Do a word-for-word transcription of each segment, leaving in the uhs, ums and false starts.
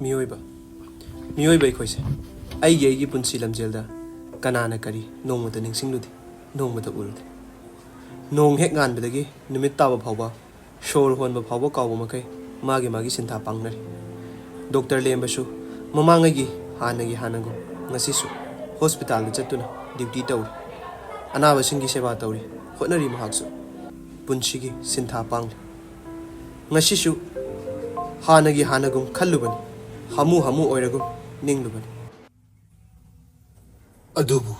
ꯃꯤꯑꯣꯏꯕ, ꯃꯤꯑꯣꯏꯕ ꯑꯩꯈꯣꯏꯁꯦ ꯑꯩꯒꯤ, ꯑꯩꯒꯤ ꯄꯨꯟꯁꯤ ꯂꯝꯖꯦꯜꯗ ꯀꯅꯥꯅ ꯀꯔꯤ ꯅꯣꯡꯃꯇ ꯅꯤꯡꯁꯤꯡꯂꯨꯗꯦ, ꯅꯣꯡꯃꯇ ꯎꯔꯨꯗꯦ꯫ ꯅꯣꯡ ꯍꯦꯛ ꯉꯥꯟꯕꯗꯒꯤ ꯅꯨꯃꯤꯠ ꯇꯥꯕ ꯐꯥꯎꯕ, ꯁꯣꯔ ꯍꯣꯟꯕ ꯐꯥꯎꯕ ꯀꯥꯎꯕ ꯃꯈꯩ ꯃꯥꯒꯤ ꯃꯥꯒꯤ ꯁꯤꯟꯊꯥ ꯄꯥꯡꯅꯔꯤ꯫ ꯗꯣꯛꯇꯔ ꯂꯦꯝꯕꯁꯨ ꯃꯃꯥꯡꯉꯩꯒꯤ ꯍꯥꯟꯅꯒꯤ ꯍꯥꯟꯅꯒꯨꯝ ꯉꯁꯤꯁꯨ ꯍꯣꯁꯄꯤꯇꯥꯜꯗ ꯆꯠꯇꯨꯅ ꯗ꯭ꯌꯨꯇꯤ ꯇꯧꯔꯤ꯫ ꯑꯅꯥꯕꯁꯤꯡꯒꯤ ꯁꯦꯕꯥ ꯇꯧꯔꯤ, ꯍꯣꯠꯅꯔꯤ꯫ ꯃꯍꯥꯛꯁꯨ ꯄꯨꯟꯁꯤꯒꯤ ꯁꯤꯟꯊꯥ ꯄꯥꯡꯂꯤ꯫ ꯉꯁꯤꯁꯨ ꯍꯥꯟꯅꯒꯤ ꯍꯥꯟꯅꯒꯨꯝ ꯈꯜꯂꯨꯕꯅꯤ, ꯍꯥꯃꯨ ꯍꯥꯃꯨ ꯑꯣꯏꯔꯒꯨꯝ ꯅꯤꯡꯂꯨꯕꯅꯤ꯫ ꯑꯗꯨꯕꯨ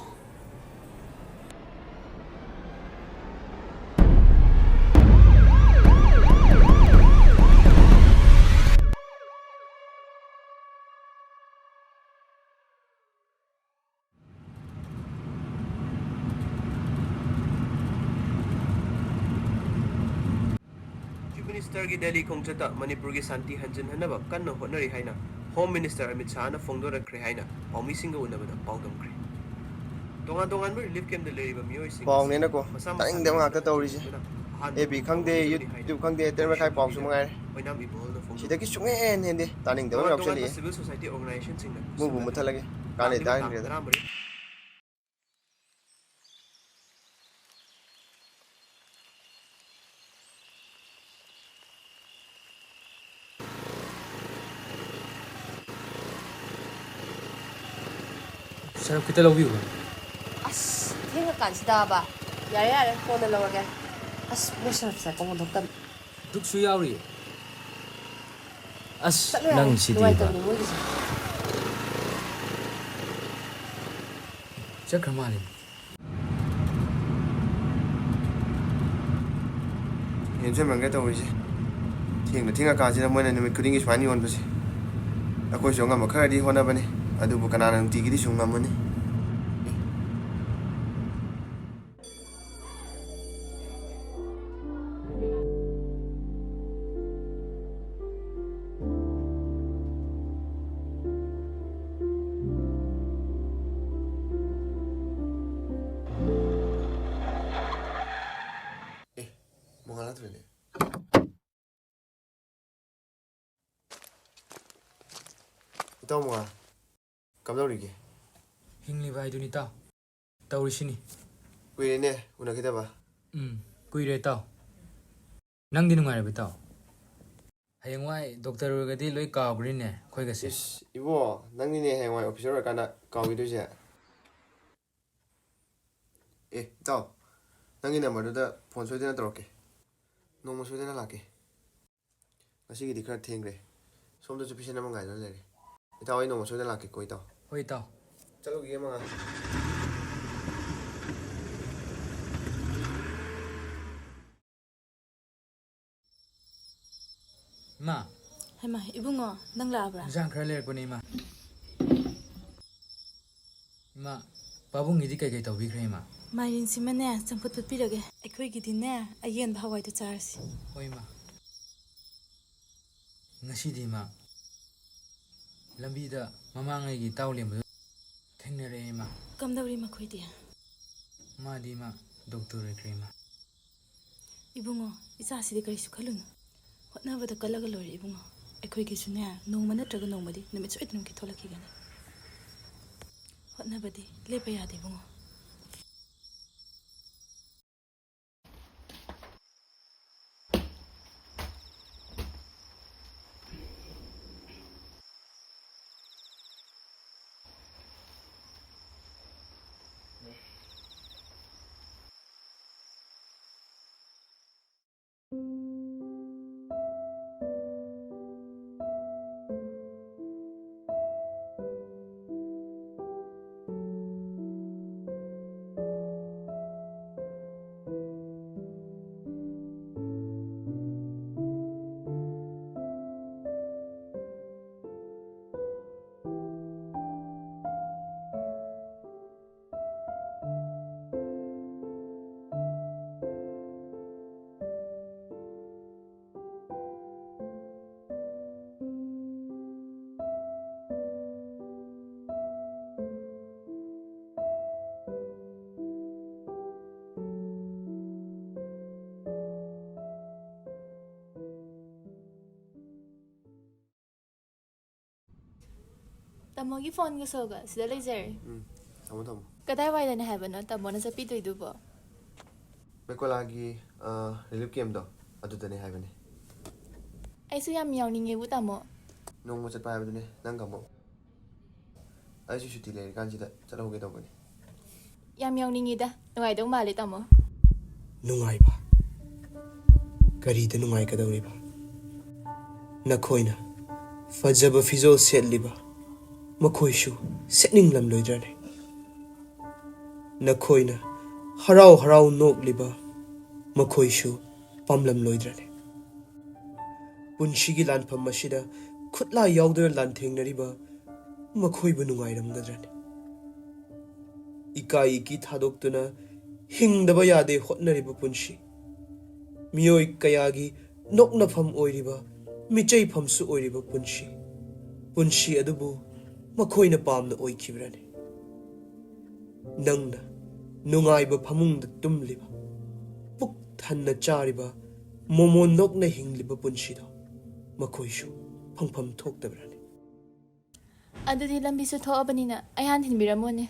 ꯆꯤꯐ ꯃꯤꯅꯤꯁꯇꯔꯒꯤ ꯗꯦꯜꯂꯤ ꯈꯣꯡꯆꯠꯇ ꯃꯅꯤꯄꯨꯔꯒꯤ ꯁꯥꯟꯇꯤ ꯍꯟꯖꯤꯟꯍꯟꯅꯕ ꯀꯟꯅ ꯍꯣꯠꯅꯔꯤ ꯍꯥꯏꯅ ꯍꯣꯝ ꯃꯤꯅꯤꯁꯇꯔ ꯑꯃꯤꯠ ꯁꯥꯍꯅ ꯐꯣꯡꯗꯣꯔꯛꯈ꯭ꯔꯦ ꯍꯥꯏꯅ ꯄꯥꯎꯃꯤꯁꯤꯡꯒ ꯎꯅꯕꯗ ꯄꯥꯎꯗꯝꯈ꯭ꯔꯦ꯫ ꯇꯣꯉꯥꯟ ꯇꯣꯉꯥꯟꯕ ꯔꯤꯂꯤꯐ ꯀꯦꯝꯞꯇ ꯂꯩꯔꯤꯕ ꯃꯤꯑꯣꯏꯁꯤꯡ ꯑꯁꯤ ꯄꯥꯎꯅꯦꯅꯀꯣ, ꯃꯁꯥ ꯃꯁꯥꯒꯤ ꯇꯥꯅꯤꯡꯗꯕ ꯉꯥꯛꯇ ꯇꯧꯔꯤꯁꯦ꯫ ꯑꯍꯥꯟꯕ ꯑꯦꯐ ꯕꯤ ꯈꯪꯗꯦ, ꯄꯥꯎꯃꯤ ꯌꯨꯇ꯭ꯌꯨꯕ ꯈꯪꯗꯦ, ꯇꯦꯔꯃꯦꯈꯥꯏ ꯄꯥꯎꯁꯨ ꯃꯉꯥꯏꯔꯦ꯫ ꯑꯣꯏꯅꯥꯝ ꯏꯕꯣꯜꯅ ꯐꯣꯡꯗꯣꯛꯈꯤ꯫ ꯁꯤꯗꯒꯤ ꯁꯨꯡꯍꯦꯟ ꯍꯦꯟꯗꯦ, ꯇꯥꯅꯤꯡꯗꯕ ꯑꯃ ꯇꯣꯉꯥꯟ ꯇꯣꯉꯥꯟꯕ ꯌꯥꯎꯁꯜꯂꯛꯑꯦ꯫ ꯁꯤꯚꯤꯜ ꯁꯣꯁꯥꯏꯇꯤ ꯑꯣꯔꯒꯅꯥꯏꯖꯦꯁꯟꯁꯤꯡꯅ ꯃꯨꯕꯨ ꯃꯨꯠꯊꯠꯂꯒꯦ, ꯀꯥꯟꯅꯗꯦ, ꯂꯥꯛꯂꯤꯕ ꯇꯥꯡ ꯇꯥꯅꯤꯡꯗ꯭ꯔꯦꯗ꯫ ꯇꯔꯥꯃꯔꯤ꯫ ꯁꯔꯞ ꯈꯤꯇ ꯂꯧꯕꯤꯌꯨ꯫ ꯑꯁ, ꯊꯦꯡꯉꯀꯥꯟꯁꯤꯗꯕ꯫ ꯌꯥꯔꯦ, ꯌꯥꯔꯦ, ꯀꯣꯟꯅ ꯂꯧꯔꯒꯦ꯫ ꯑꯁ, ꯃꯣꯏ ꯁꯔꯞꯁꯦ ꯀꯣꯡꯒꯣꯟ ꯊꯣꯛꯇꯕ꯫ ꯗꯨꯛꯁꯨ ꯌꯥꯎꯔꯤ꯫ ꯑꯁ, ꯆꯠꯂꯣ ꯌꯥꯔꯦ, ꯅꯪ ꯁꯤꯗꯤꯕ꯫ ꯅꯨꯡꯉꯥꯏꯇꯕꯅꯦ ꯃꯣꯏꯒꯤꯁꯦ꯫ ꯆꯠꯈ꯭ꯔ ꯃꯥꯜꯂꯦ꯫ ꯌꯦꯟꯁꯨ ꯌꯥꯝꯃꯟꯈ꯭ꯔꯦ ꯇꯧꯔꯤꯁꯦ꯫ ꯊꯦꯡꯅ ꯊꯦꯡꯉꯀꯥꯟꯁꯤꯗ ꯃꯣꯏꯅ ꯅꯨꯃꯤꯠ ꯈꯨꯗꯤꯡꯒꯤ ꯁꯨꯃꯥꯏꯅ ꯌꯣꯟꯕꯁꯦ꯫ ꯑꯩꯈꯣꯏꯁꯨ ꯑꯉꯝꯕ ꯈꯔꯗꯤ ꯍꯣꯠꯅꯕꯅꯤ, ꯑꯗꯨꯕꯨ ꯀꯅꯥꯅ ꯅꯨꯡꯇꯤꯒꯤꯗꯤ ꯁꯨꯡ ꯉꯝꯃꯅꯤ? ꯑꯦ, ꯃꯉꯥꯜ ꯅꯠꯇ꯭ꯔꯅꯦ? ꯏꯇꯥꯎ ꯃꯉꯥꯜ, ꯀꯝꯗꯧꯔꯤꯒꯦ? ꯍꯤꯡꯂꯤꯕ ꯍꯥꯏꯗꯨꯅꯤ ꯏꯇꯥꯎ꯫ ꯇꯧꯔꯤꯁꯤꯅꯤ꯫ ꯀꯨꯏꯔꯦꯅꯦ ꯎꯅꯈꯤꯗꯕ꯫ ꯎꯝ, ꯀꯨꯏꯔꯦ ꯏꯇꯥꯎ꯫ ꯅꯪꯗꯤ ꯅꯨꯡꯉꯥꯏꯔꯤꯕ ꯏꯇꯥꯎ? ꯍꯌꯦꯡꯋꯥꯏ ꯗꯣꯛꯇꯔ ꯑꯣꯏꯔꯒꯗꯤ ꯂꯣꯏ ꯀꯥꯎꯈ꯭ꯔꯤꯅꯦ ꯑꯩꯈꯣꯏꯒꯁꯦ꯫ ꯏꯁ, ꯏꯕꯣ, ꯅꯪꯅꯤꯅꯦ ꯍꯌꯦꯡꯋꯥꯏ ꯑꯣꯐꯤꯁꯔ ꯑꯣꯏꯔꯀꯥꯟꯗ ꯀꯥꯎꯈꯤꯗꯣꯏꯁꯦ꯫ ꯑꯦ, ꯏꯇꯥꯎ, ꯅꯪꯒꯤ ꯅꯝꯕꯔꯗꯨꯗ ꯐꯣꯟ ꯁꯣꯏꯗꯅ ꯇꯧꯔꯛꯀꯦ꯫ ꯅꯣꯡꯃ ꯁꯣꯏꯗꯅ ꯂꯥꯛꯀꯦ꯫ ꯉꯁꯤꯒꯤꯗꯤ ꯈꯔ ꯊꯦꯡꯈ꯭ꯔꯦ꯫ ꯁꯣꯝꯗꯁꯨ ꯄꯦꯁꯦꯟ ꯑꯃ ꯉꯥꯏꯗꯨꯅ ꯂꯩꯔꯦ꯫ ꯏꯇꯥꯎ, ꯑꯩ ꯅꯣꯡꯃ ꯁꯣꯏꯗꯅ ꯂꯥꯛꯀꯦꯀꯣ, ꯏꯇꯥꯎ꯫ ꯍꯣꯏ, ꯏꯇꯥꯎ꯫ ꯆꯠꯂꯨꯈꯤꯒꯦ, ꯃꯉꯥꯜ꯫ ꯏꯃꯥ꯫ ꯍꯩꯃꯥ, ꯏꯕꯨꯡꯉꯣ, ꯅꯪ ꯂꯥꯛꯑꯕ꯭ꯔꯥ? ꯏꯟꯁꯥꯡ ꯈꯔ ꯂꯩꯔꯛꯄꯅꯦ, ꯏꯃꯥ꯫ ꯏꯃꯥ, ꯄꯥꯕꯨꯡꯒꯤꯗꯤ ꯀꯩꯀꯩ ꯇꯧꯕꯤꯈ꯭ꯔꯦ, ꯏꯃꯥ? ꯃꯥꯏꯔꯦꯟꯁꯤꯃꯅꯦ, ꯆꯝꯐꯨꯠ ꯐꯨꯠꯄꯤꯔꯒꯦ꯫ ꯑꯩꯈꯣꯏꯒꯤꯗꯤꯅꯦ, ꯑꯌꯦꯟꯕ ꯍꯋꯥꯏꯗꯣ ꯆꯥꯔꯁꯤ꯫ ꯍꯣꯏ, ꯏꯃꯥ꯫ ꯉꯁꯤꯗꯤ, ꯏꯃꯥ, ꯂꯝꯕꯤꯗ ꯃꯃꯥꯡꯉꯩꯒꯤ ꯏꯇꯥꯎ ꯂꯦꯝꯕꯗꯨ ꯊꯦꯡꯅꯔꯛꯑꯦ, ꯏꯃꯥ꯫ ꯀꯝꯗꯧꯔꯤ ꯃꯈꯣꯏꯗꯤ? ꯃꯥꯗꯤ, ꯏꯃꯥ, ꯗꯣꯛꯇꯔ ꯑꯣꯏꯈ꯭ꯔꯦ, ꯏꯃꯥ꯫ ꯏꯕꯨꯡꯉꯣ, ꯏꯆꯥꯁꯤꯗꯤ ꯀꯔꯤꯁꯨ ꯈꯜꯂꯨꯅꯨ꯫ ꯍꯣꯠꯅꯕꯗ ꯀꯜꯂꯒ ꯂꯣꯏꯔꯦ, ꯏꯕꯨꯡꯉꯣ꯫ ꯑꯩꯈꯣꯏꯒꯤꯁꯨꯅꯦ, ꯅꯣꯡꯃ ꯅꯠꯇ꯭ꯔꯒ ꯅꯣꯡꯃꯗꯤ ꯅꯨꯃꯤꯠ ꯁꯣꯏꯗꯅꯃꯛꯀꯤ ꯊꯣꯛꯂꯛꯈꯤꯒꯅꯤ꯫ ꯍꯣꯠꯅꯕꯗꯤ ꯂꯦꯞꯄ ꯌꯥꯗꯦ, ꯏꯕꯨꯡꯉꯣ꯫ ꯇꯥꯃꯣꯒꯤ ꯐꯣꯟꯒ ꯁꯣꯒ ꯁꯤꯗ ꯂꯩꯖꯔꯦ꯫ ꯎꯝ, ꯊꯝꯃꯣ, ꯊꯝꯃꯣ꯫ ꯀꯗꯥꯏꯋꯥꯏꯗꯅꯦ ꯍꯥꯏꯕꯅꯣ ꯇꯥꯃꯣꯅ ꯆꯠꯄꯤꯗꯣꯏꯗꯨꯕꯣ? ꯃꯦꯀꯣꯂꯥꯒꯤ, ꯑ, ꯔꯤꯂꯤꯐ ꯀꯦꯝꯞꯇꯣ, ꯑꯗꯨꯗꯅꯦ ꯍꯥꯏꯕꯅꯦ꯫ ꯑꯩꯁꯨ ꯌꯥꯝ ꯌꯥꯎꯅꯤꯡꯉꯦꯕꯨ ꯇꯥꯃꯣ꯫ ꯅꯣꯡꯃ ꯆꯠꯄ ꯍꯥꯏꯕꯗꯨꯅꯦ, ꯅꯪ ꯀꯥꯃꯣ꯫ ꯑꯩꯁꯨ ꯁꯨꯇꯤ ꯂꯩꯔꯤꯀꯥꯟꯁꯤꯗ ꯆꯠꯍꯧꯒꯦ ꯇꯧꯕꯅꯦ꯫ ꯌꯥꯝ ꯌꯥꯎꯅꯤꯡꯉꯤꯗ, ꯅꯨꯡꯉꯥꯏꯗꯧ ꯃꯥꯜꯂꯦ ꯇꯥꯃꯣ꯫ ꯅꯨꯡꯉꯥꯏꯕ? ꯀꯔꯤꯗ ꯅꯨꯡꯉꯥꯏꯒꯗꯧꯔꯤꯕ? ꯅꯈꯣꯏꯅ ꯐꯖꯕ ꯐꯤꯖꯣꯜ ꯁꯦꯠꯂꯤꯕ ꯃꯈꯣꯏꯁꯨ ꯁꯦꯠꯅꯤꯡꯂꯝꯂꯣꯏꯗ꯭ꯔꯅꯦ? ꯅꯈꯣꯏꯅ ꯍꯔꯥꯎ ꯍꯔꯥꯎ ꯅꯣꯛꯂꯤꯕ ꯃꯈꯣꯏꯁꯨ ꯄꯥꯝꯂꯝꯂꯣꯏꯗ꯭ꯔꯅꯦ? ꯄꯨꯟꯁꯤꯒꯤ ꯂꯥꯟꯐꯝ ꯑꯁꯤꯗ ꯈꯨꯠꯂꯥꯏ ꯌꯥꯎꯗꯅ ꯂꯥꯟꯊꯦꯡꯅꯔꯤꯕ ꯃꯈꯣꯏꯕꯨ ꯅꯨꯡꯉꯥꯏꯔꯝꯒꯗ꯭ꯔꯅꯦ? ꯏꯀꯥꯏ ꯏꯀꯤ ꯊꯥꯗꯣꯛꯇꯨꯅ ꯍꯤꯡꯗꯕ ꯌꯥꯗꯦ ꯍꯣꯠꯅꯔꯤꯕ ꯄꯨꯟꯁꯤ, ꯃꯤꯑꯣꯏ ꯀꯌꯥꯒꯤ ꯅꯣꯛꯅꯐꯝ ꯑꯣꯏꯔꯤꯕ, ꯃꯤꯆꯩꯐꯝꯁꯨ ꯑꯣꯏꯔꯤꯕ ꯄꯨꯟꯁꯤ, ꯄꯨꯟꯁꯤ ꯑꯗꯨꯕꯨ ꯃꯈꯣꯏꯅ ꯄꯥꯝꯅ ꯑꯣꯏꯈꯤꯕ꯭ꯔꯅꯦ? ꯅꯪꯅ ꯅꯨꯡꯉꯥꯏꯕ ꯐꯃꯨꯡꯗ ꯇꯨꯝꯂꯤꯕ, ꯄꯨꯛ ꯊꯟꯅ ꯆꯥꯔꯤꯕ, ꯃꯣꯃꯣꯟ ꯅꯣꯛꯅ ꯍꯤꯡꯂꯤꯕ ꯄꯨꯟꯁꯤꯗꯣ ꯃꯈꯣꯏꯁꯨ ꯐꯪꯐꯝ ꯊꯣꯛꯇꯕ꯭ꯔꯅꯦ? ꯑꯗꯨꯗꯤ ꯂꯝꯕꯤꯁꯨ ꯊꯣꯛꯑꯕꯅꯤꯅ ꯑꯩ ꯍꯥꯟꯅ ꯊꯤꯟꯕꯤꯔꯝꯃꯣꯅꯦ꯫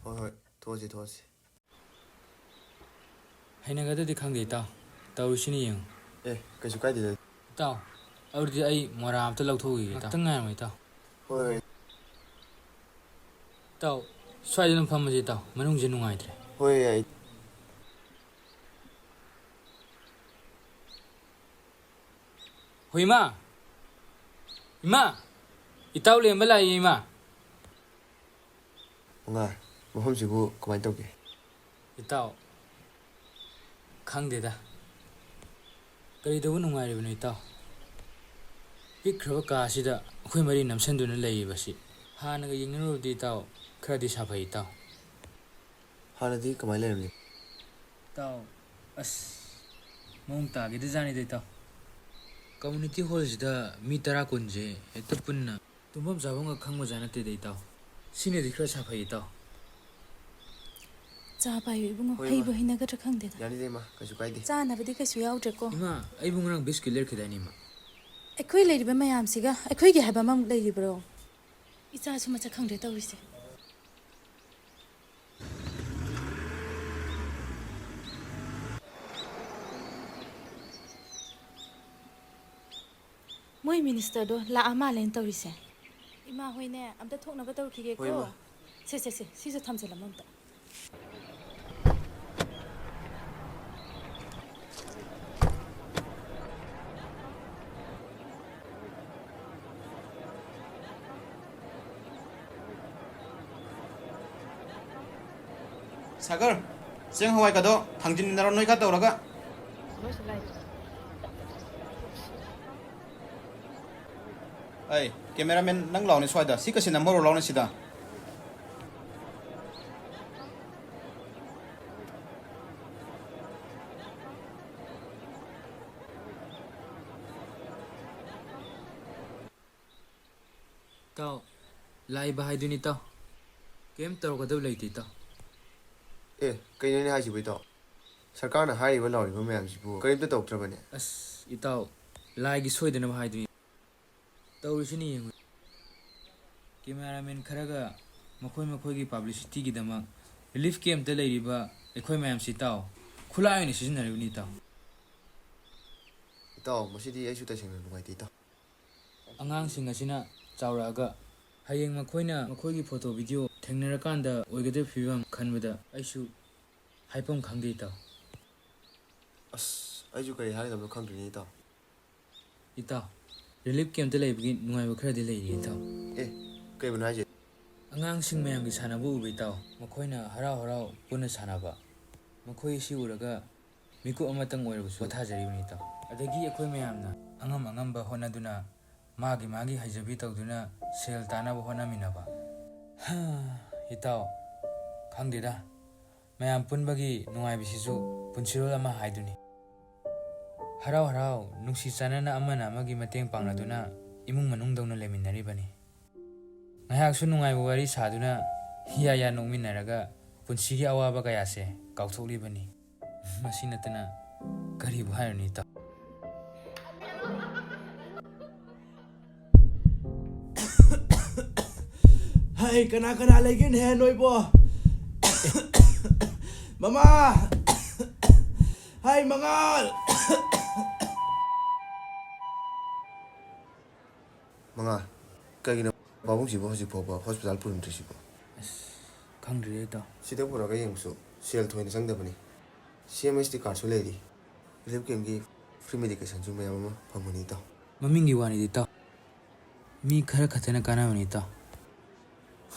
ꯍꯣꯏ, ꯍꯣꯏ, ꯊꯣꯛꯑꯁꯤ, ꯊꯣꯛꯑꯁꯤ꯫ ꯍꯩꯅꯒꯗ꯭ꯔꯗꯤ ꯈꯪꯗꯦ ꯏꯇꯥꯎ, ꯇꯧꯔꯤꯁꯤꯅ ꯌꯦꯡꯉꯨ꯫ ꯑꯦ, ꯀꯩꯁꯨ ꯀꯥꯏꯗꯦꯗ꯫ ꯏꯇꯥꯎ, ꯑꯗꯨꯗꯤ ꯑꯩ ꯃꯣꯔꯥ ꯑꯝꯇ ꯂꯧꯊꯣꯛꯎꯈꯤꯒꯦ ꯏꯇꯥꯎ꯫ ꯉꯥꯛꯇꯪ ꯉꯥꯏꯔꯝꯃꯣ ꯏꯇꯥꯎ꯫ ꯍꯣꯏ, ꯍꯣꯏ꯫ ꯏꯇꯥꯎ, ꯁ꯭ꯋꯥꯏꯗ ꯑꯗꯨꯝ ꯐꯝꯃꯁꯤ ꯏꯇꯥꯎ, ꯃꯅꯨꯡꯁꯦ ꯅꯨꯡꯉꯥꯏꯇ꯭ꯔꯦ꯫ ꯍꯣꯏ, ꯌꯥꯏ꯫ ꯍꯣꯏ ꯏꯃꯥ! ꯏꯃꯥ! ꯏꯇꯥꯎ ꯂꯦꯝꯕ ꯂꯥꯛꯏ ꯏꯃꯥ! ꯃꯉꯥ, ꯃꯐꯝꯁꯤꯕꯨ ꯀꯃꯥꯏꯅ ꯇꯧꯒꯦ? ꯏꯇꯥꯎ, ꯈꯪꯗꯦꯗ꯫ ꯀꯔꯤꯗꯧꯕ ꯅꯨꯡꯉꯥꯏꯔꯤꯕꯅꯣ ꯏꯇꯥꯎ? ꯄꯤꯛꯈ꯭ꯔꯕ ꯀꯥ ꯑꯁꯤꯗ ꯑꯩꯈꯣꯏ ꯃꯔꯤ ꯅꯝꯁꯤꯟꯗꯨꯅ ꯂꯩꯔꯤꯕꯁꯤ ꯍꯥꯟꯅꯒ ꯌꯦꯡꯅꯔꯨꯔꯗꯤ ꯏꯇꯥꯎ, ꯈꯔꯗꯤ ꯁꯥꯐꯩ ꯏꯇꯥꯎ꯫ ꯍꯥꯟꯅꯗꯤ ꯀꯃꯥꯏꯅ ꯂꯩꯔꯝꯃꯤ? ꯏꯇꯥꯎ, ꯑꯁ, ꯃꯑꯣꯡ ꯇꯥꯈꯤꯗ꯭ꯔꯖꯥꯠꯅꯤꯗ ꯏꯇꯥꯎ꯫ ꯀꯝꯃ꯭ꯌꯨꯅꯤꯇꯤ ꯍꯣꯜꯁꯤꯗ ꯃꯤ ꯇꯔꯥ ꯀꯨꯟꯁꯦ ꯍꯦꯛꯇ ꯄꯨꯟꯅ ꯇꯨꯝꯐꯝ ꯆꯥꯐꯝꯒ ꯈꯪꯕꯖꯥꯠ ꯅꯠꯇꯦꯗ ꯏꯇꯥꯎ꯫ ꯁꯤꯅꯗꯤ ꯈꯔ ꯁꯥꯐꯩ ꯏꯇꯥꯎ꯫ ꯆꯥ ꯄꯥꯏꯌꯨ ꯏꯕꯨꯡꯉꯣ꯫ ꯍꯣꯏ, ꯍꯩꯕꯨ ꯏꯃꯥ꯫ ꯍꯩꯅꯒꯗ꯭ꯔꯥ ꯈꯪꯗꯦꯗ꯫ ꯌꯥꯅꯤꯗ, ꯏꯃꯥ, ꯀꯩꯁꯨ ꯀꯥꯏꯗꯦ꯫ ꯆꯥꯅꯕꯗꯤ ꯀꯩꯁꯨ ꯌꯥꯎꯗ꯭ꯔꯦꯀꯣ꯫ ꯏꯃꯥ, ꯑꯩꯕꯨ ꯉꯔꯥꯡ ꯕꯤꯁꯀꯤꯠ ꯂꯩꯔꯛꯈꯤꯗꯥꯏꯅꯦ ꯏꯃꯥ? ꯑꯩꯈꯣꯏ ꯂꯩꯔꯤꯕ ꯃꯌꯥꯝꯁꯤꯒ ꯑꯩꯈꯣꯏꯒꯤ ꯍꯥꯏꯕ ꯑꯃꯃꯨꯛ ꯂꯩꯔꯤꯕ꯭ꯔꯣ? ꯏꯆꯥꯁꯨ ꯃꯁꯛ ꯈꯪꯗ꯭ꯔꯦ ꯇꯧꯔꯤꯁꯦ꯫ ꯃꯣꯏ ꯃꯤꯅꯤꯁꯇꯔꯗꯣ ꯂꯥꯛꯑ ꯃꯥꯜꯂꯦꯅ ꯇꯧꯔꯤꯁꯦ꯫ ꯏꯃꯥ ꯍꯣꯏꯅꯦ, ꯑꯝꯇ ꯊꯣꯛꯅꯕ ꯇꯧꯈꯤꯒꯦꯀꯣ꯫ ꯍꯣꯏ, ꯏꯃꯥ꯫ ꯁꯦ, ꯁꯦ, ꯁꯦ, ꯁꯤꯁꯨ ꯊꯝꯖꯤꯜꯂꯝꯃꯣ ꯑꯝꯇ꯫ ꯁꯥꯒꯔ, ꯆꯦꯡ ꯍꯋꯥꯏꯒꯗꯣ ꯊꯥꯡꯖꯤꯟꯃꯤꯟꯅꯔꯣ ꯅꯣꯏ ꯈꯔ ꯇꯧꯔꯒ꯫ ꯑꯩ, ꯀꯦꯃꯦꯔꯥꯃꯦꯟ, ꯅꯪ ꯂꯥꯎꯅꯦ ꯁ꯭ꯋꯥꯏꯗ꯫ ꯁꯤ ꯀꯁꯤ ꯅꯝꯍꯧꯔꯣ ꯂꯥꯎꯅꯦ ꯁꯤꯗ꯫ ꯏꯇꯥꯎ, ꯂꯥꯏꯕ ꯍꯥꯏꯗꯨꯅꯤ ꯏꯇꯥꯎ꯫ ꯀꯩꯝ ꯇꯧꯔꯛꯀꯗꯕ ꯂꯩꯇꯦ ꯏꯇꯥꯎ꯫ ꯑꯦ, ꯀꯩꯅꯣꯅꯦ ꯍꯥꯏꯁꯤꯕꯨ ꯏꯇꯥꯎ? ꯁꯔꯀꯥꯔꯅ ꯍꯥꯏꯔꯤꯕ ꯂꯥꯎꯔꯤꯕ ꯃꯌꯥꯝꯁꯤꯕꯨ ꯀꯔꯤꯝꯇ ꯇꯧꯔꯛꯇ꯭ꯔꯕꯅꯦ? ꯑꯁ ꯏꯇꯥꯎ, ꯂꯥꯏꯒꯤ ꯁꯣꯏꯗꯅꯕ ꯍꯥꯏꯗꯨꯅꯤ꯫ ꯇꯧꯔꯤꯁꯤꯅꯤ ꯌꯦꯡꯉꯨ꯫ ꯀꯦꯃꯦꯔꯥꯃꯦꯟ ꯈꯔꯒ ꯃꯈꯣꯏ ꯃꯈꯣꯏꯒꯤ ꯄꯕ꯭ꯂꯤꯁꯤꯇꯤꯒꯤꯗꯃꯛ ꯔꯤꯂꯤꯐ ꯀꯦꯝꯞꯇ ꯂꯩꯔꯤꯕ ꯑꯩꯈꯣꯏ ꯃꯌꯥꯝꯁꯤ ꯏꯇꯥꯎ, ꯈꯨꯠꯂꯥꯏ ꯑꯣꯏꯅ ꯁꯤꯖꯤꯟꯅꯔꯤꯕꯅꯤ ꯏꯇꯥꯎ꯫ ꯏꯇꯥꯎ, ꯃꯁꯤꯗꯤ ꯑꯩꯁꯨ ꯇꯁꯦꯡꯅ ꯅꯨꯡꯉꯥꯏꯇꯦ ꯏꯇꯥꯎ꯫ ꯑꯉꯥꯡꯁꯤꯡ ꯑꯁꯤꯅ ꯆꯥꯎꯔꯛꯑꯒ ꯍꯌꯦꯡ ꯃꯈꯣꯏꯅ ꯃꯈꯣꯏꯒꯤ ꯐꯣꯇꯣ ꯚꯤꯗꯤꯑꯣ ꯊꯦꯡꯅꯔꯀꯥꯟꯗ ꯑꯣꯏꯒꯗꯕ ꯐꯤꯕꯝ ꯈꯟꯕꯗ ꯑꯩꯁꯨ ꯍꯥꯏꯐꯝ ꯈꯪꯗꯦ ꯏꯇꯥꯎ꯫ ꯑꯁ, ꯑꯩꯁꯨ ꯀꯔꯤ ꯍꯥꯏꯒꯗꯕꯅꯣ ꯈꯪꯗ꯭ꯔꯦꯅꯦ ꯏꯇꯥꯎ꯫ ꯏꯇꯥꯎ, ꯔꯤꯂꯤꯐ ꯀꯦꯝꯞꯇ ꯂꯩꯕꯒꯤ ꯅꯨꯡꯉꯥꯏꯕ ꯈꯔꯗꯤ ꯂꯩꯔꯤ ꯏꯇꯥꯎ꯫ ꯑꯦ, ꯀꯩꯕꯨꯅꯣ ꯍꯥꯏꯁꯦ? ꯑꯉꯥꯡꯁꯤꯡ ꯃꯌꯥꯝꯒꯤ ꯁꯥꯟꯅꯕ ꯎꯕ ꯏꯇꯥꯎ, ꯃꯈꯣꯏꯅ ꯍꯔꯥꯎ ꯍꯔꯥꯎ ꯄꯨꯟꯅ ꯁꯥꯟꯅꯕ, ꯃꯈꯣꯏ ꯑꯁꯤ ꯎꯔꯒ ꯃꯤꯀꯨꯞ ꯑꯃꯇꯪ ꯑꯣꯏꯔꯕꯁꯨ ꯄꯣꯊꯥꯖꯔꯤꯕꯅꯤ ꯏꯇꯥꯎ꯫ ꯑꯗꯒꯤ ꯑꯩꯈꯣꯏ ꯃꯌꯥꯝꯅ ꯑꯉꯝ ꯑꯉꯝꯕ ꯍꯣꯠꯅꯗꯨꯅ, ꯃꯥꯒꯤ ꯃꯥꯒꯤ ꯍꯩꯖꯕꯤ ꯇꯧꯗꯨꯅ ꯁꯦꯜ ꯇꯥꯅꯕ ꯍꯣꯠꯅꯃꯤꯟꯅꯕ꯫ ꯍꯥ, ꯏꯇꯥꯎ, ꯈꯪꯗꯦꯗ, ꯃꯌꯥꯝ ꯄꯨꯟꯕꯒꯤ ꯅꯨꯡꯉꯥꯏꯕꯁꯤꯁꯨ ꯄꯨꯟꯁꯤꯔꯣꯜ ꯑꯃ ꯍꯥꯏꯗꯨꯅꯤ꯫ ꯍꯔꯥꯎ ꯍꯔꯥꯎ ꯅꯨꯡꯁꯤ ꯆꯥꯟꯅꯅ ꯑꯃꯅ ꯑꯃꯒꯤ ꯃꯇꯦꯡ ꯄꯥꯡꯅꯗꯨꯅ ꯏꯃꯨꯡ ꯃꯅꯨꯡꯗꯧꯅ ꯂꯩꯃꯤꯟꯅꯔꯤꯕꯅꯤ꯫ ꯉꯥꯏꯍꯥꯛꯁꯨ ꯅꯨꯡꯉꯥꯏꯕ ꯋꯥꯔꯤ ꯁꯥꯗꯨꯅ ꯍꯤꯌꯥ ꯌꯥ ꯅꯣꯛꯃꯤꯟꯅꯔꯒ ꯄꯨꯟꯁꯤꯒꯤ ꯑꯋꯥꯕ ꯀꯌꯥꯁꯦ ꯀꯥꯎꯊꯣꯛꯂꯤꯕꯅꯤ꯫ ꯃꯁꯤ ꯅꯠꯇꯅ ꯀꯔꯤꯕꯨ ꯍꯥꯏꯔꯨꯅꯤ ꯏꯇꯥꯎ? ꯑꯩ ꯀꯅꯥ ꯀꯅꯥ ꯂꯩꯒꯦꯅꯦꯍꯦ ꯅꯣꯏꯕꯣ? ꯃꯃꯥ! ꯍꯥꯏ, ꯃꯉꯥꯜ! ꯃꯉꯥꯜ, ꯀꯩꯒꯤꯅꯣ ꯄꯥꯕꯨꯡꯁꯤꯕꯨ ꯍꯧꯖꯤꯛ ꯐꯥꯎꯕ ꯍꯣꯁꯄꯤꯇꯥꯜ ꯄꯨꯔꯝꯗ꯭ꯔꯤꯁꯤꯕꯣ? ꯑꯁ, ꯈꯪꯗ꯭ꯔꯤꯌꯦ, ꯏꯇꯥꯎ꯫ ꯁꯤꯗ ꯄꯨꯔꯒ ꯌꯦꯡꯕꯁꯨ ꯁꯦꯜ ꯊꯣꯏꯅ ꯆꯪꯗꯕꯅꯤ꯫ ꯁꯤ ꯑꯦꯝ ꯑꯦꯁ ꯇꯤ ꯀꯥꯔꯗꯁꯨ ꯂꯩꯔꯤ꯫ ꯔꯤꯂꯤꯐ ꯀꯦꯝꯒꯤ ꯐ꯭ꯔꯤ ꯃꯦꯗꯤꯀꯦꯁꯟꯁꯨ ꯃꯌꯥꯝ ꯑꯃ ꯐꯪꯕꯅꯤ, ꯏꯇꯥꯎ꯫ ꯃꯃꯤꯡꯒꯤ ꯋꯥꯅꯤꯗꯤ, ꯏꯇꯥꯎ꯫ ꯃꯤ ꯈꯔ ꯈꯛꯇꯅ ꯀꯥꯟꯅꯕꯅꯤ, ꯏꯇꯥꯎ꯫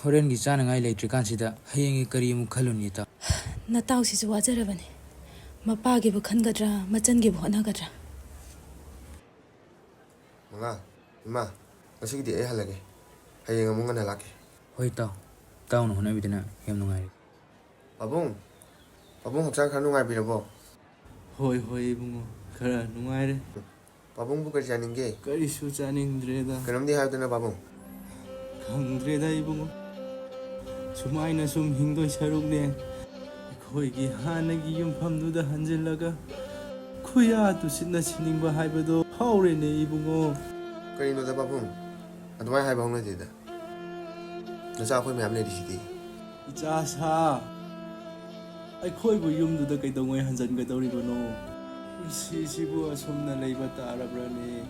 ꯍꯣꯔꯦꯟꯒꯤ ꯆꯥꯅꯉꯥꯏ ꯂꯩꯇ꯭ꯔꯤꯀꯥꯟꯁꯤꯗ ꯍꯌꯦꯡꯒꯤ ꯀꯔꯤ ꯑꯃꯨꯛ ꯈꯜꯂꯨꯅꯤ, ꯏꯇꯥꯎ? ꯅꯇꯥꯎꯁꯤꯁꯨ ꯋꯥꯖꯔꯕꯅꯤ꯫ ꯃꯄꯥꯒꯤꯕꯨ ꯈꯟꯒꯗ꯭ꯔꯥ, ꯃꯆꯟꯒꯤꯕꯨ ꯍꯣꯠꯅꯒꯗ꯭ꯔꯥ? ꯃꯉꯥ, ꯏꯃꯥ, ꯉꯁꯤꯒꯤꯗꯤ ꯑꯩ ꯍꯜꯂꯒꯦ꯫ ꯍꯌꯦꯡ ꯑꯃꯨꯛ ꯉꯟꯅ ꯂꯥꯛꯀꯦ꯫ ꯍꯣꯏ, ꯏꯇꯥꯎ꯫ ꯏꯇꯥꯎꯅ ꯍꯣꯠꯅꯕꯤꯗꯅ ꯌꯥꯝ ꯅꯨꯡꯉꯥꯏꯔꯦ꯫ ꯄꯥꯕꯨꯡ, ꯄꯥꯕꯨꯡ ꯍꯛꯆꯥꯡ ꯈꯔ ꯅꯨꯡꯉꯥꯏꯕꯤꯔꯕꯣ? ꯍꯣꯏ, ꯍꯣꯏ, ꯏꯕꯨꯡꯉꯣ, ꯈꯔ ꯅꯨꯡꯉꯥꯏꯔꯦ꯫ ꯄꯥꯕꯨꯡꯕꯨ ꯀꯔꯤ ꯆꯥꯅꯤꯡꯒꯦ? ꯀꯔꯤꯁꯨ ꯆꯥꯅꯤꯡꯗ꯭ꯔꯦꯗ꯫ ꯀꯩꯅꯣꯝꯗꯤ ꯍꯥꯏꯌꯨꯗꯅ, ꯄꯥꯕꯨꯡ꯫ ꯈꯪꯗ꯭ꯔꯦꯗ, ꯏꯕꯨꯡꯉꯣ꯫ ꯁꯨꯃꯥꯏꯅ ꯁꯨꯝ ꯍꯤꯡꯗꯣꯏ ꯁꯔꯨꯛꯅꯦ, ꯑꯩꯈꯣꯏꯒꯤ ꯍꯥꯟꯅꯒꯤ ꯌꯨꯝꯐꯝꯗꯨꯗ ꯍꯟꯖꯤꯜꯂꯒ ꯈꯨꯌꯥ ꯇꯨꯁꯤꯠꯅ ꯁꯤꯅꯤꯡꯕ ꯍꯥꯏꯕꯗꯣ ꯐꯥꯎꯔꯦꯅꯦ, ꯏꯕꯨꯡꯉꯣ꯫ ꯀꯔꯤꯅꯣꯗ, ꯄꯥꯕꯨꯡ? ꯑꯗꯨꯃꯥꯏꯅ ꯍꯥꯏꯕ ꯍꯧꯅꯗꯦꯗ꯫ ꯅꯆꯥ ꯑꯩꯈꯣꯏ ꯃꯌꯥꯝ ꯂꯩꯔꯤꯁꯤꯗꯤ꯫ ꯏꯆꯥꯁꯥ, ꯑꯩꯈꯣꯏꯕꯨ ꯌꯨꯝꯗꯨꯗ ꯀꯩꯗꯧꯉꯩ ꯍꯟꯖꯤꯟꯒꯗꯧꯔꯤꯕꯅꯣ? ꯄꯨꯟꯁꯤꯁꯤꯕꯨ ꯑꯁꯨꯝꯅ ꯂꯩꯕ ꯇꯥꯔꯕ꯭ꯔꯅꯦ?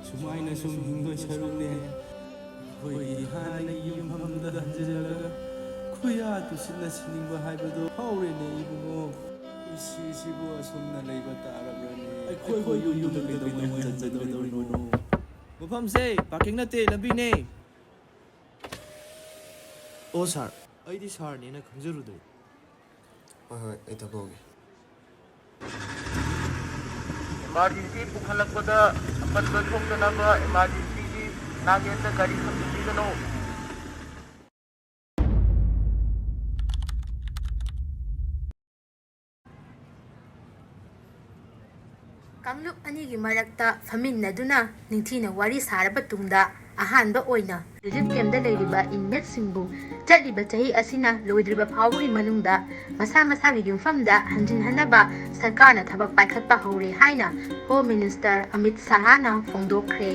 ꯁꯨꯃꯥꯏꯅ ꯁꯨꯝ ꯍꯤꯡꯗꯣꯏ ꯁꯔꯨꯛꯅꯦ, ꯑꯩꯈꯣꯏꯒꯤ ꯍꯥꯟꯅꯒꯤ ꯌꯨꯝꯐꯝꯗꯨꯗ ꯍꯟꯖꯤꯜꯂꯒ ꯈꯨꯌꯥ ꯇꯨꯁꯤꯠꯅ ꯁꯤꯅꯤꯡꯕ ꯍꯥꯏꯕꯗꯣ ꯐꯥꯎꯔꯦꯅꯦ, ꯏꯕꯨꯡꯉꯣ꯫ ꯄꯨꯟꯁꯤꯁꯤꯕꯨ ꯑꯁꯨꯝꯅ ꯂꯩꯕ ꯇꯥꯔꯕ꯭ꯔꯅꯦ? ꯑꯩꯈꯣꯏꯕꯨ ꯌꯨꯝꯗꯨꯗ ꯀꯩꯗꯧꯉꯩ ꯍꯟꯖꯤꯟꯒꯗꯧꯔꯤꯕꯅꯣ? ꯃꯐꯝꯁꯦ ꯄꯥꯔꯀꯤꯡ ꯅꯠꯇꯦ, ꯂꯝꯕꯤꯅꯦ꯫ ꯑꯣ ꯁꯥꯔ, ꯑꯩꯗꯤ ꯁꯥꯔꯅꯦꯅ ꯈꯪꯖꯔꯨꯗ꯭ꯔꯦ꯫ ꯍꯣꯏ, ꯍꯣꯏ, ꯑꯩ ꯊꯣꯛꯇꯣꯛꯑꯒꯦ꯫ ꯏꯃꯥꯔꯖꯦꯟꯁꯤ ꯄꯨꯈꯠꯂꯛꯄꯗ ꯑꯄꯟꯕ ꯊꯣꯛꯇꯅꯕ ꯏꯃꯥꯔꯖꯦꯟꯁꯤꯒꯤ ꯅꯥꯀꯦꯟꯗ ꯒꯥꯔꯤ ꯈꯥꯝꯖꯤꯟꯕꯤꯒꯅꯨ꯫ ꯀꯥꯡꯂꯨꯞ ꯑꯅꯤꯒꯤ ꯃꯔꯛꯇ ꯐꯝꯃꯤꯟꯅꯗꯨꯅ ꯅꯤꯡꯊꯤꯅ ꯋꯥꯔꯤ ꯁꯥꯔꯕ ꯇꯨꯡꯗ, ꯑꯍꯥꯟꯕ ꯑꯣꯏꯅ ꯔꯤꯂꯤꯐ ꯀꯦꯝꯞꯇ ꯂꯩꯔꯤꯕ ꯏꯟꯃꯦꯠꯁꯤꯡꯕꯨ ꯆꯠꯂꯤꯕ ꯆꯍꯤ ꯑꯁꯤꯅ ꯂꯣꯏꯗ꯭ꯔꯤꯕ ꯐꯥꯎꯕꯒꯤ ꯃꯅꯨꯡꯗ ꯃꯁꯥ ꯃꯁꯥꯒꯤ ꯌꯨꯝꯐꯝꯗ ꯍꯟꯖꯤꯟꯍꯟꯅꯕ ꯁꯔꯀꯥꯔꯅ ꯊꯕꯛ ꯄꯥꯏꯈꯠꯄ ꯍꯧꯔꯦ ꯍꯥꯏꯅ ꯍꯣꯝ ꯃꯤꯅꯤꯁꯇꯔ ꯑꯃꯤꯠ ꯁꯍꯥꯅ ꯐꯣꯡꯗꯣꯛꯈ꯭ꯔꯦ꯫